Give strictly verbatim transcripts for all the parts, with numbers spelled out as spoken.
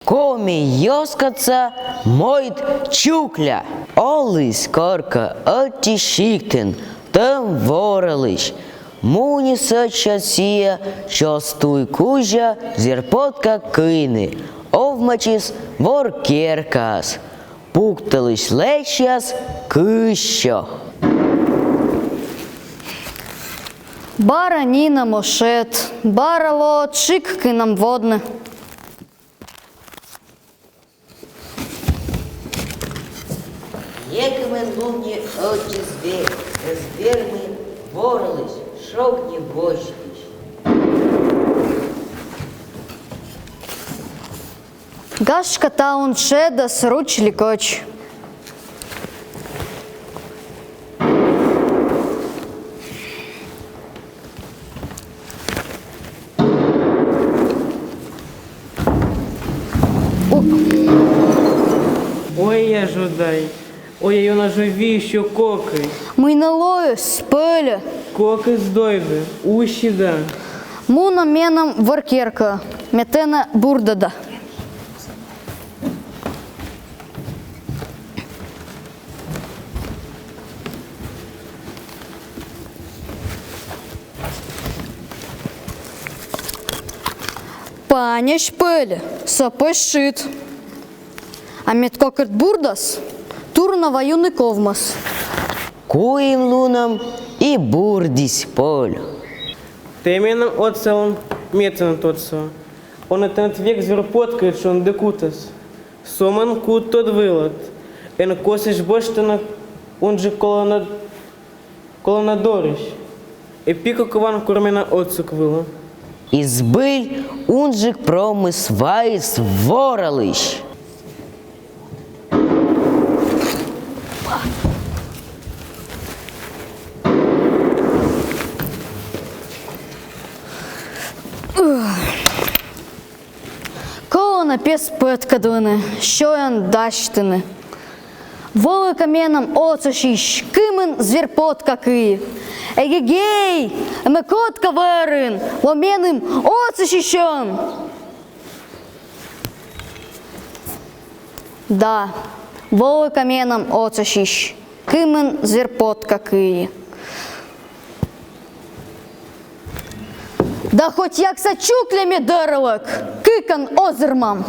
Коми йӧскатса мойд чукля. Оліс коркӧ ӧти сиктын тӧм воралысь. Муніс сэтчӧ сійӧ час туй кузя зверпотка кыйны, овмӧдчис вор керкаас, пуктылысь лэчьяс кыссьӧ. Бара нинӧм оз шед, бара лоӧ тшигӧн кынам водны. Некымын луньӧ ӧти зверь, эз вермы воралысь, шогны босьтысь. Гашкӧ, талун шедас руч ли кӧч. Ой, я жӧ дай. Ой, я ёна жӧ висьӧ кокӧй. Мый нӧ лоис, пӧльӧ? Кокӧй здойдӧ, уси да. Мунам менам вор керкаӧ, ме тэнӧ бурдӧда. Панясь пӧль, со пӧсь шыд. А мед кокӧрт бурдас, турна ваюны ковмас. Куим лунӧм и бурдіс пӧль. Тэ менам отсалун, ме тэныд отсала. Ӧні тэныд век зверпоткаыд шонді кутас. Сӧмын кут тӧд вылад. Эн косйысь босьтыны унджык колана, колана дорысь. Эпи кокӧ ван кор менӧ отсӧг вылӧ. И збыль унджык промыс вайис воралысь. Колӧ на пес пӧткӧдлыны, сёян дасьтыны. Волӧ кӧ менам отсасьысь, кымын зверпотка кыйи. Эгегей, ме кодка вӧрын, во меным отсасьысьӧн. Да, волӧ кӧ менам отсасьысь, кымын зверпотка кыйи. Да хоть якса чукля ме дӧралӧк, кыкӧн озырмам.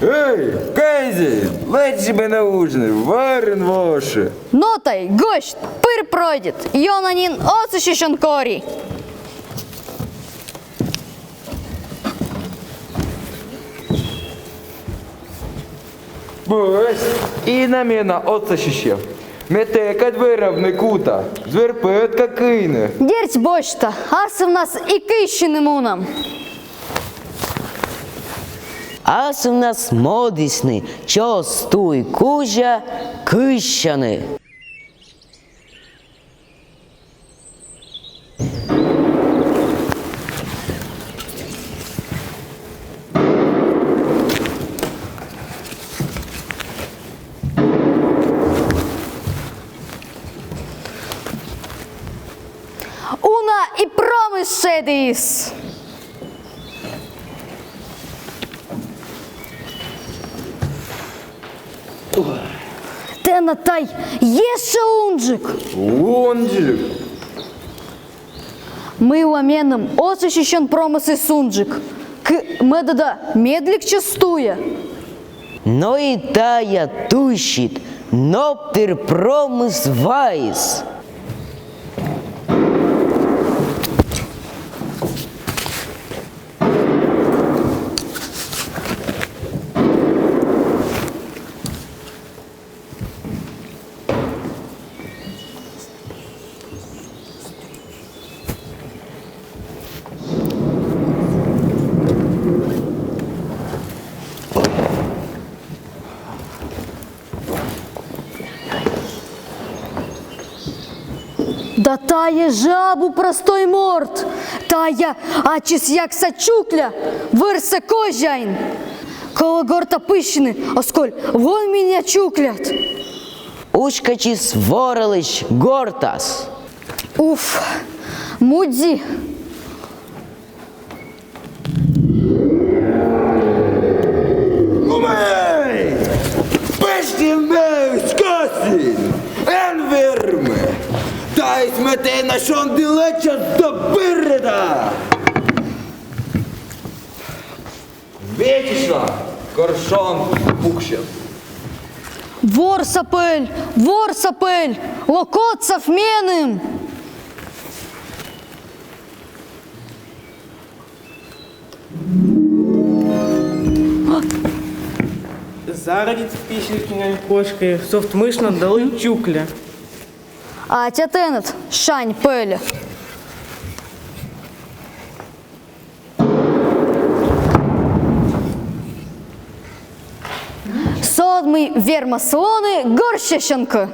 Эй, кӧин зэй, лэдзи менӧ уджны, вӧрын воши. Но тай, гӧсть, пыр пройдит, ёна нин отсасьысьӧн кори. Бӧсь, и на менам отсасьысьӧн. Ме тэкӧд вӧравны кута, зверпотка кыйны. Дерт босьта, асывнас и кыйсьыны мунам. Асывнас мӧдісны час туй кузя кыссьыны. Уна и промыс шедіс. Тэнад тай ещӧ унджык. Унджык? Мыйла менам отсасьысьӧн промысыс унджык? Кӧ мӧдӧда медлігчӧс туйӧ. Но и тайӧ туйсьыд ноптыр промыс вайис. А тайӧ жӧ абу простой морт, тайӧ ачыс якса чукля, вӧрса козяин. Колӧ гортас пысьыны, оз коль вон менам чукляд. Уськӧдчис ворӧлысь гортас. Уф, мудзи. Нумӧй! Пӧшти меысь кӧсйи, эн вермы! Таысь ме тэнӧ шонді лӧчас да бӧрйӧда! Виччысьлан, кор шоныд пуксьӧ. Ворса пӧль, ворса пӧль, лок отсав меным. Зародитіс письӧкинянь кошкӧй, сэтшӧм мышна да лӧсьыд чукля. Атя тэныд шань пӧльӧ. Сӧмын вермас лоны горшасянкӧ.